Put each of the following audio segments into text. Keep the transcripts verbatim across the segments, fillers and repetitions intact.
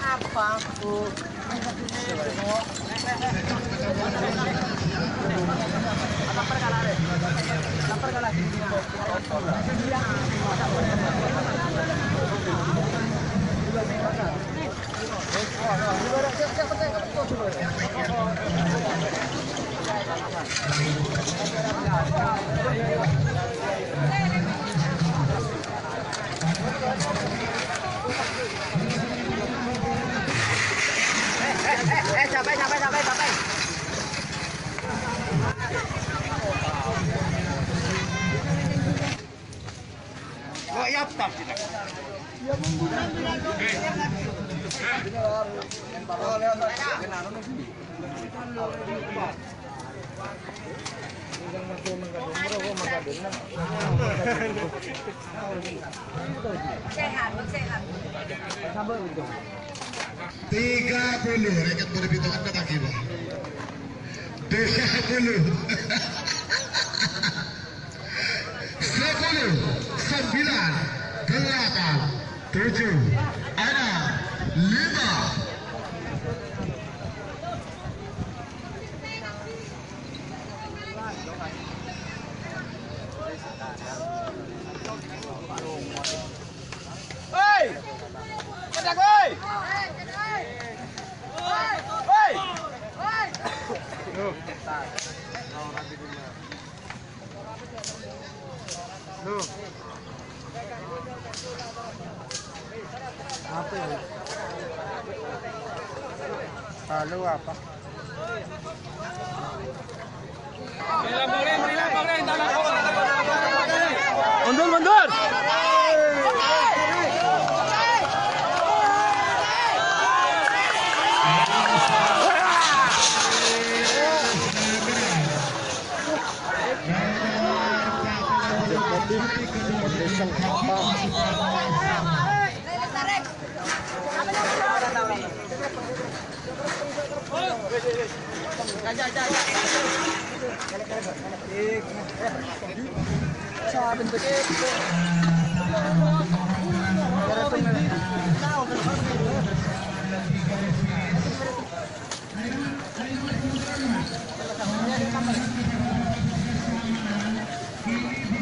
Apa? Eh, eh, eh, capek, capek, capek, capek. Kok ya, tap, sini. Tiga puluh, reket boleh hitungan kata gimana? Tiga puluh. Sepuluh, sembilan, delapan, tujuh, enam, lima. Hei! Kencang, hei! Hei! Loh. Apa ya? Lalu apa? Mundur, mundur.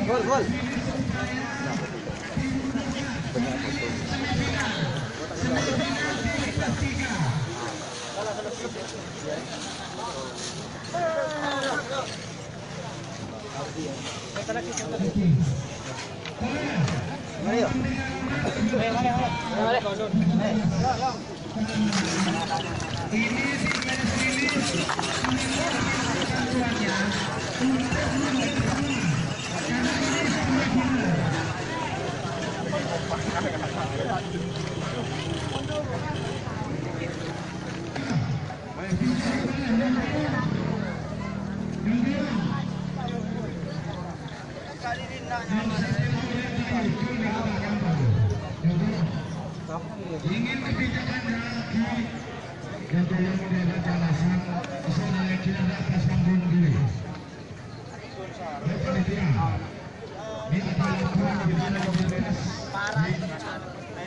Gol, gol. Ayo. Ingin kebijakan lagi dan tolong menjaga alasan, saya kira atas panggung dulu. Baik, panitia. Ini ada laporan di mana komunitas. Ini,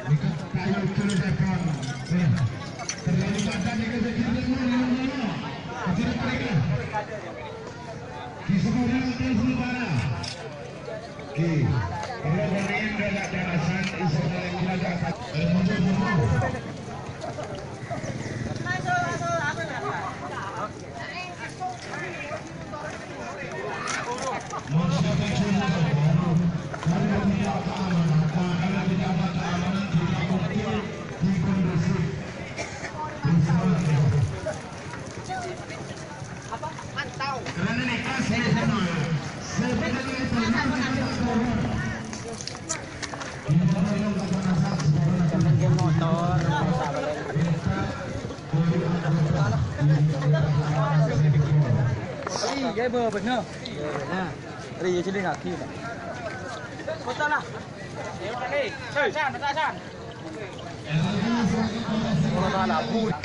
ini kan kayu terus datang. Ya. Terlalu padat ini, saya kira mau, mau, mau. Kecil mereka. Di seberang atas utara. Oke. Kalau dari yang dekat darasan, insya Allah yang dekat. Eh, mundur, mundur. Masyarakat Sunda baru, baru tidak keamanan. Kalau tidak ada keamanan, tidak mungkin dikondusif. Bersama kita. Karena ini pas saya sama. Saya benar-benar itu. Motor. Iya, bener. Nah, iya, jadi kaki, Pak. Foto lah. San, San.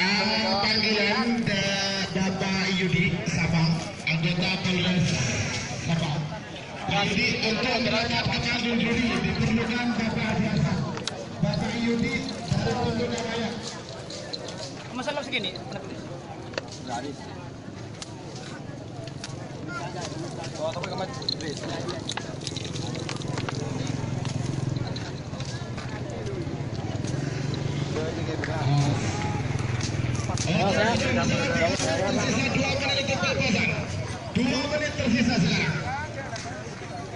Ah, panggilan da-, Bapak Yudi Sabang, anggota Polres Sabang. Pak Yudi, untuk merapat ke panggung juri diperlukan Bapak Haji Hasan. Bapak Yudi dari Polda Jaya. Masalah segini. Dua menit tersisa sekarang.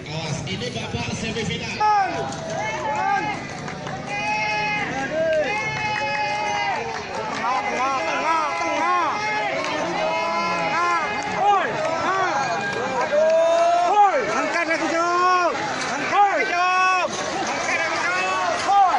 Awas, ini babak semifinal. Tengah, tengah, tengah, tengah. Tengah. Woi, tengah. Aduh. Woi, angkat lagi, Jok. Angkat lagi, Jok. Angkat lagi, Jok. Woi.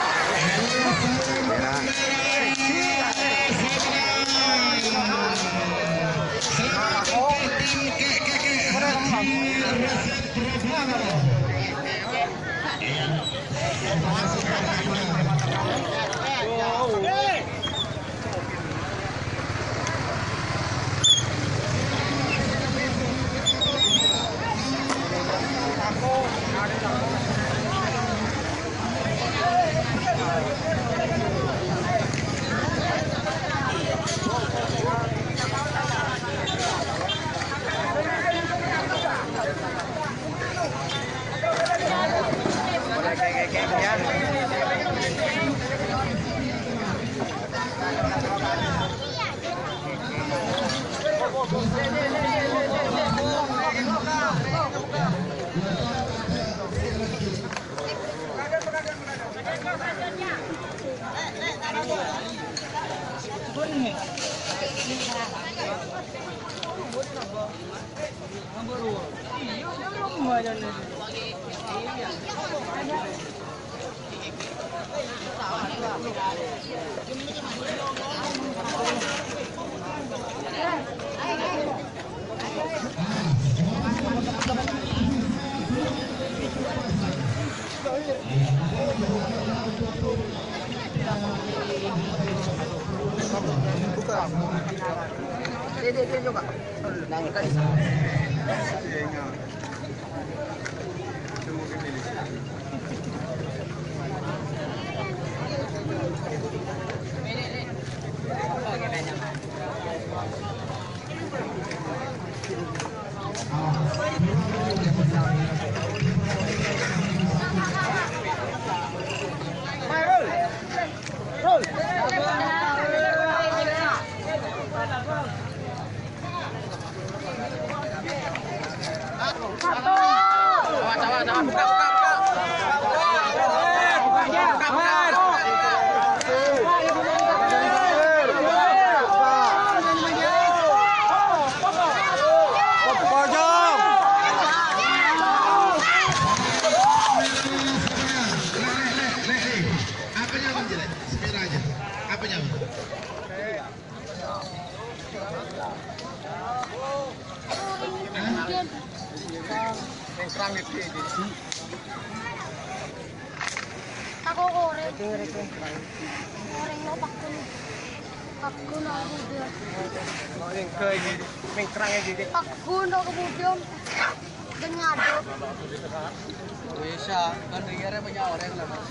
Dia, dia, dia, coba. Naik. Apanya, Bang Jelek? Sepeda aja. Apanya, Bang? Aku korek. Korek lo pakun. Pakun aku dia. Pakun aku dia. Dan ngadep. Bisa, kan dengarnya banyak orang lah, Mas.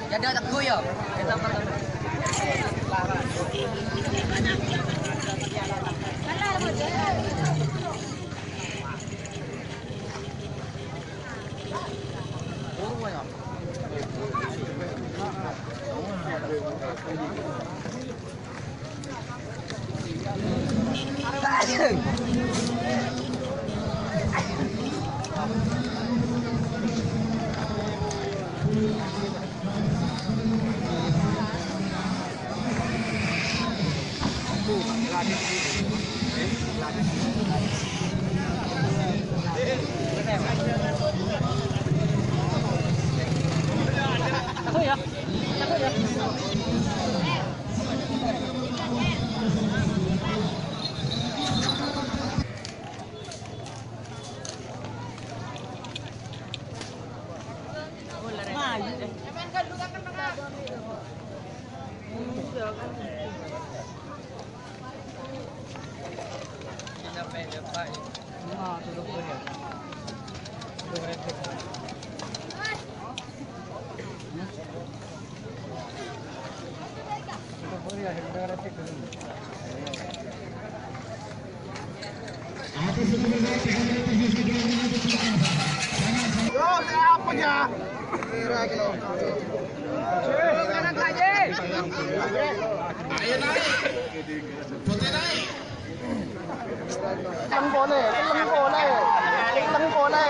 Jadi otak gue ya. Yo, siapa ya? Ayo naik. Putih naik. Telleng pole, telleng pole, telleng pole,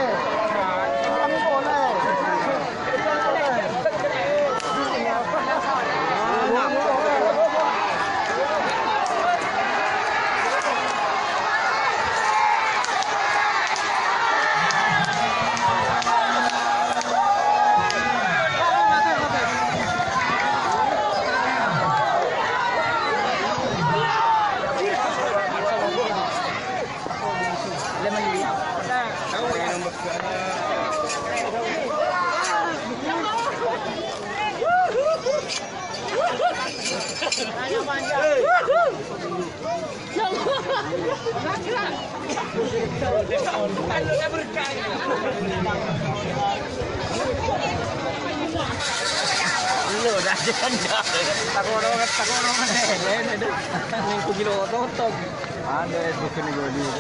telleng pole. Lo, dah, jangan, jangan. Tako' orang, tako' orang. Lain, lain, aduh. Neng kugi lo, tok, tok. Ada, bukan gue dulu.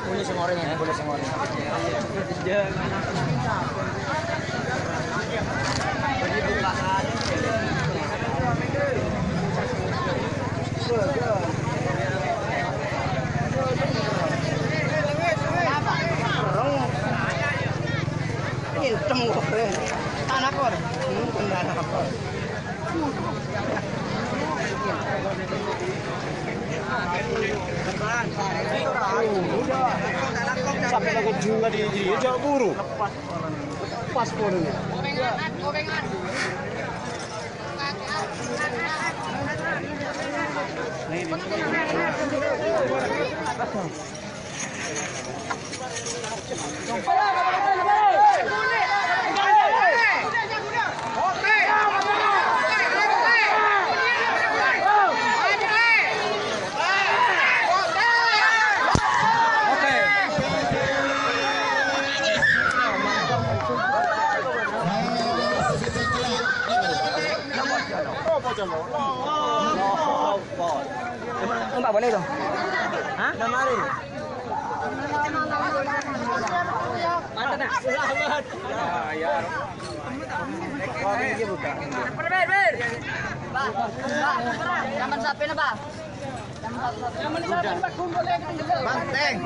Boleh semua orang ya, boleh semua orang. Ngintem kok, Bre. Tanah kor. Hmm, tanah kor. Sampai lagi juga di, di, ya, jauh buru. Pas polanya. Empat boleh tu? Hah? Enam hari. Mantap, nak. Selamat. Ah, ya. Ber, ber, ber. Bah, bah, zaman sampai na, bah. Banteng.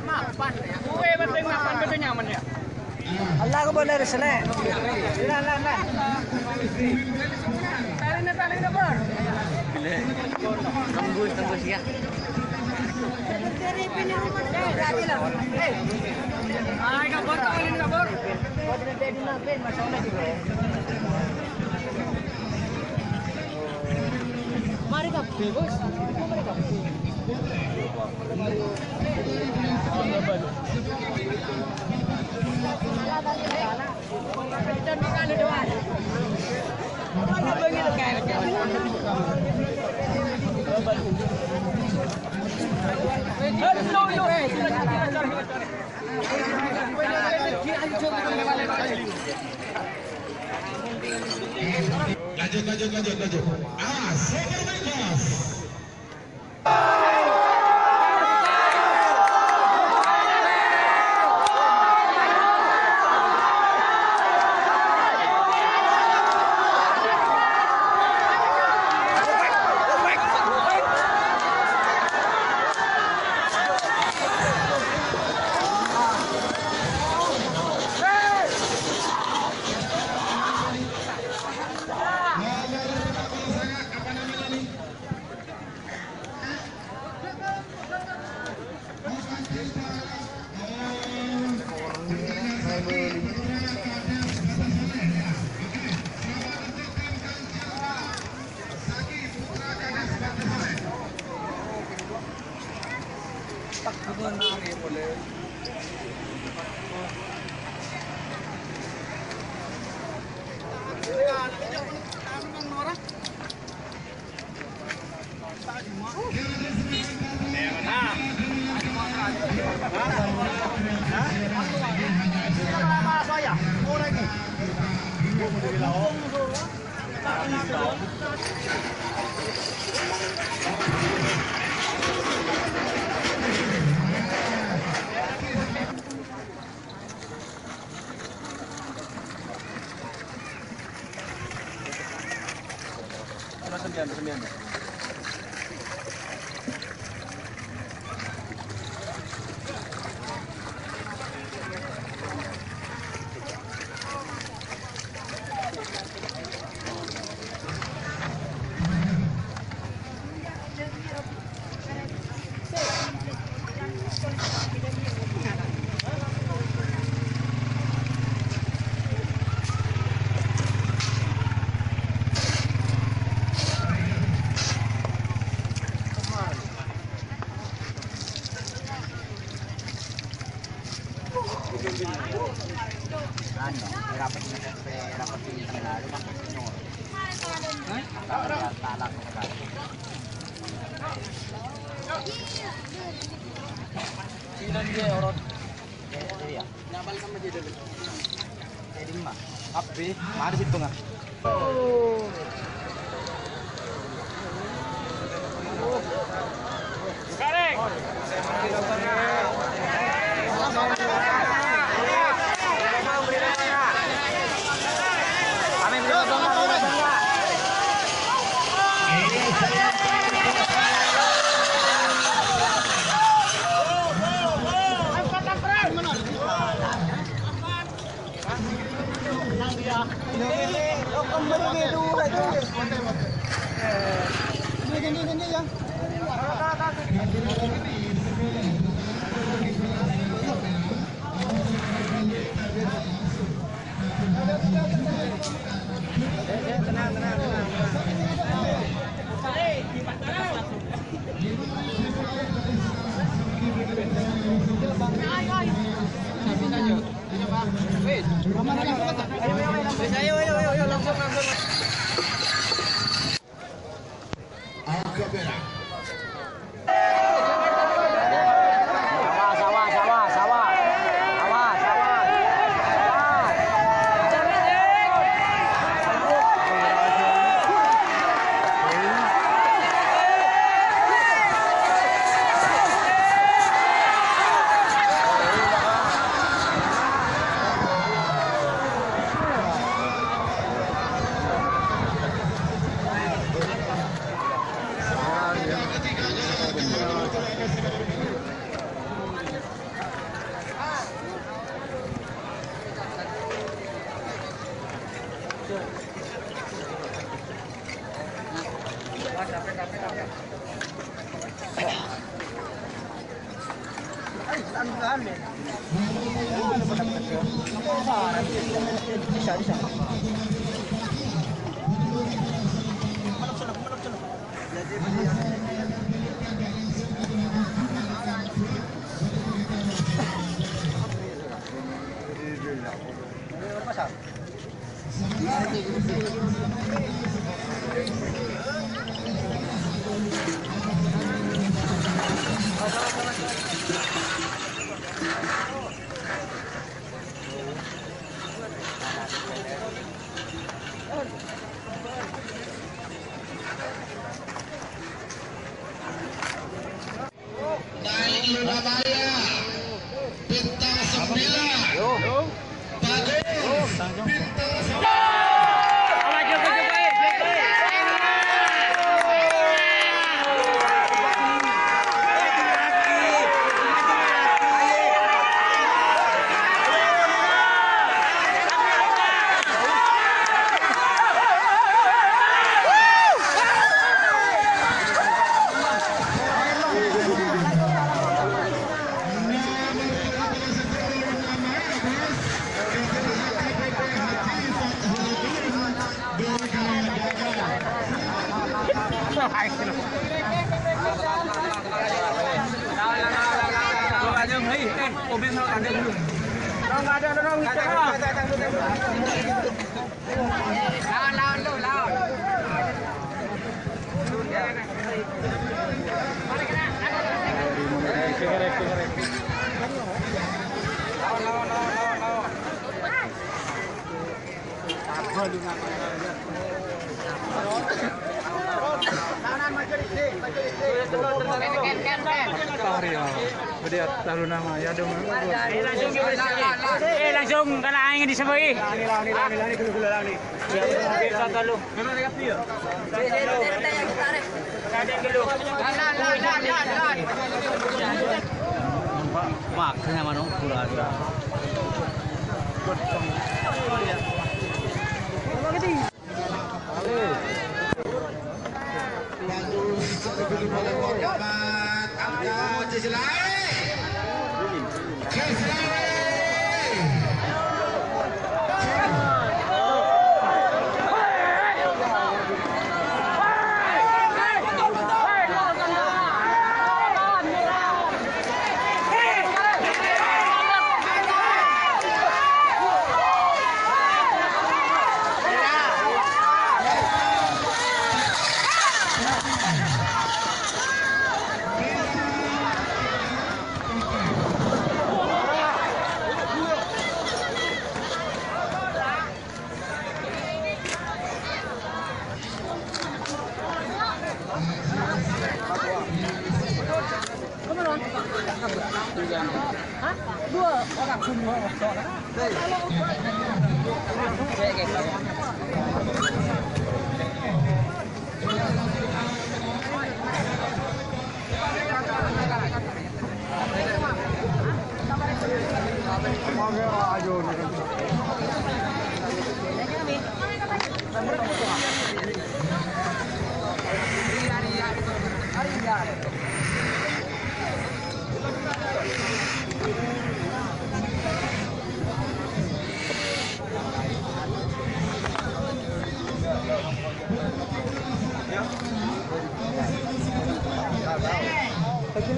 Mapan. Kue banteng mapan betul nyaman ya. Allah ko boleh resne. Nah, nah, nah. Talina, talina, Bor. Tembus, tembus ya. Ay, kabur, talina, kabur. Mari kabur, Bos. Mari kabur. Lanjut, lanjut, lanjut, lanjut. Ah, super bebas. Anu, rapet, rapet, rapet. Sino dia orang. Iya. Nyabal sama dia dulu. Dimma? Abbi, mari sèttonga. Ayo, ayo, ayo, ayo, langsung, langsung. Agak merah. Sawah, sawah, sawah, sawah. Sawah, sawah. Sawah. Naik Luna Maya, bintang sembilan. Bagus, bintang sembilan. Lawan, lawan, lu, lawan. Lawan, lawan, lawan, lawan, lawan. Sorry, ya. Jadi, ya, taruh nama, ya, dong. Eh, langsung kena angin disebelah. Lani, lani, lani, lani, gulu, gulu, lani. Ya, kita taruh. Makanya, mano, kurang.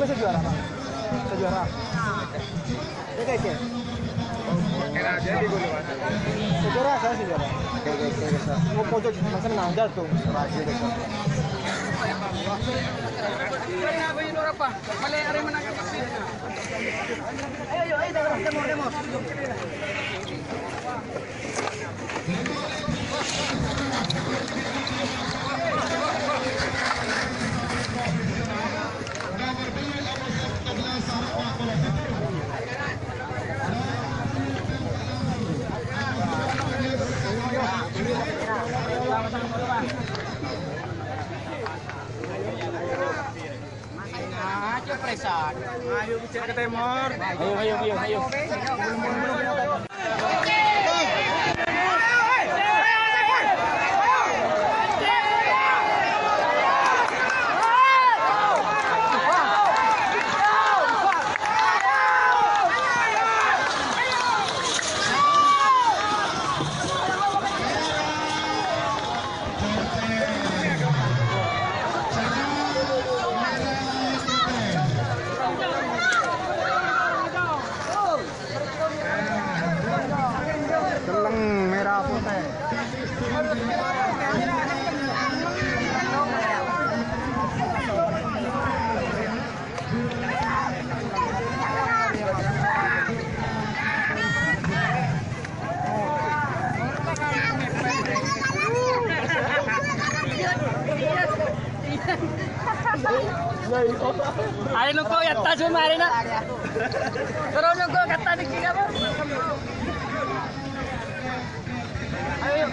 Sè juara, Pak. Sè juara. Sè juara, saya sè juara. Mau pojok, makan nanggal tuh. Ayo, ayo, ayo, ayo, ayo, ayo. Ayo, ayo, ayo, ayo. Kellèng merah putih. Ayo nunggu ya, tas, mari, nak. Terus nunggu kata niki apa? Ayo.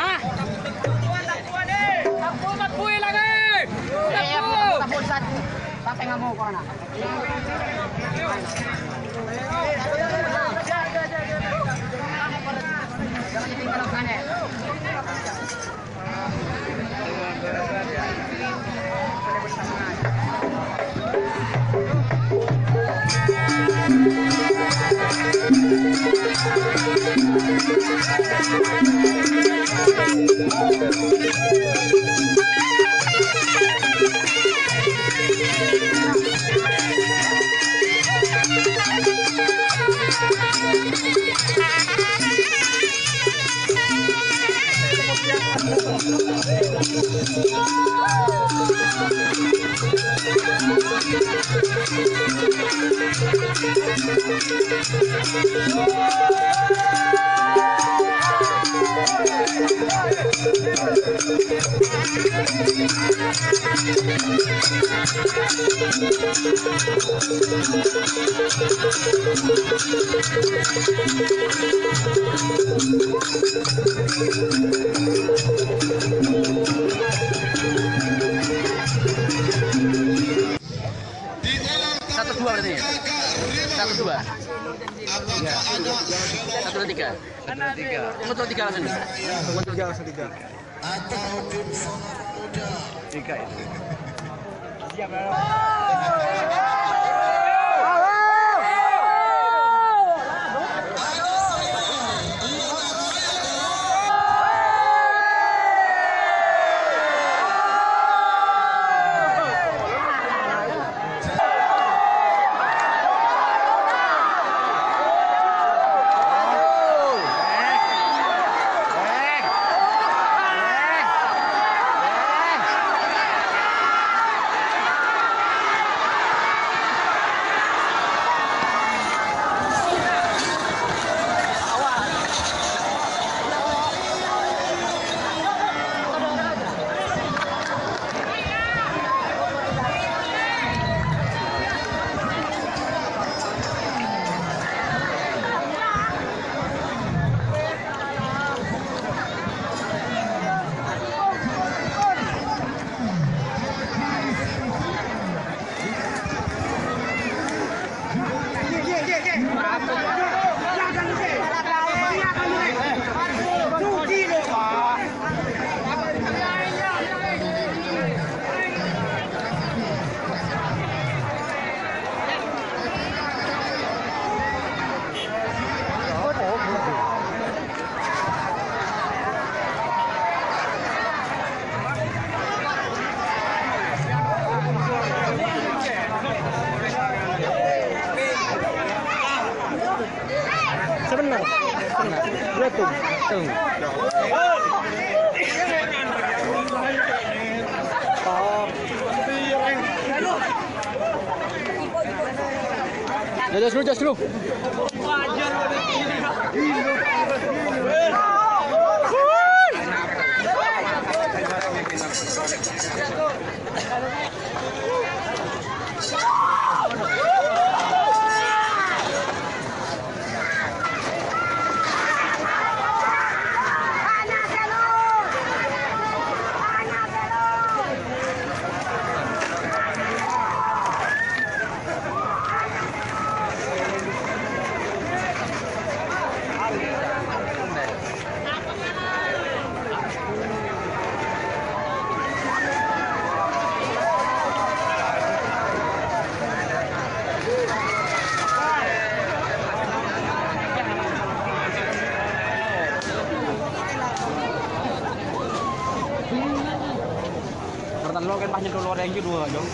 Ah. Tabu, tabu, ilang, eh. Tabu. Tabu, Ustaz. Sampai ngamuk, corona. Satu dua berarti ya? Satu dua. Ya. Satu dua tiga. Satu dua tiga. Nomor tiga langsung. Nomor tiga langsung tiga. Tiga itu. Sebentar, sebentar. Dua tung. Tung. Ya, jos dulu, jos dulu. Karena lo kan pas nyentuh loreng gitu, Jong.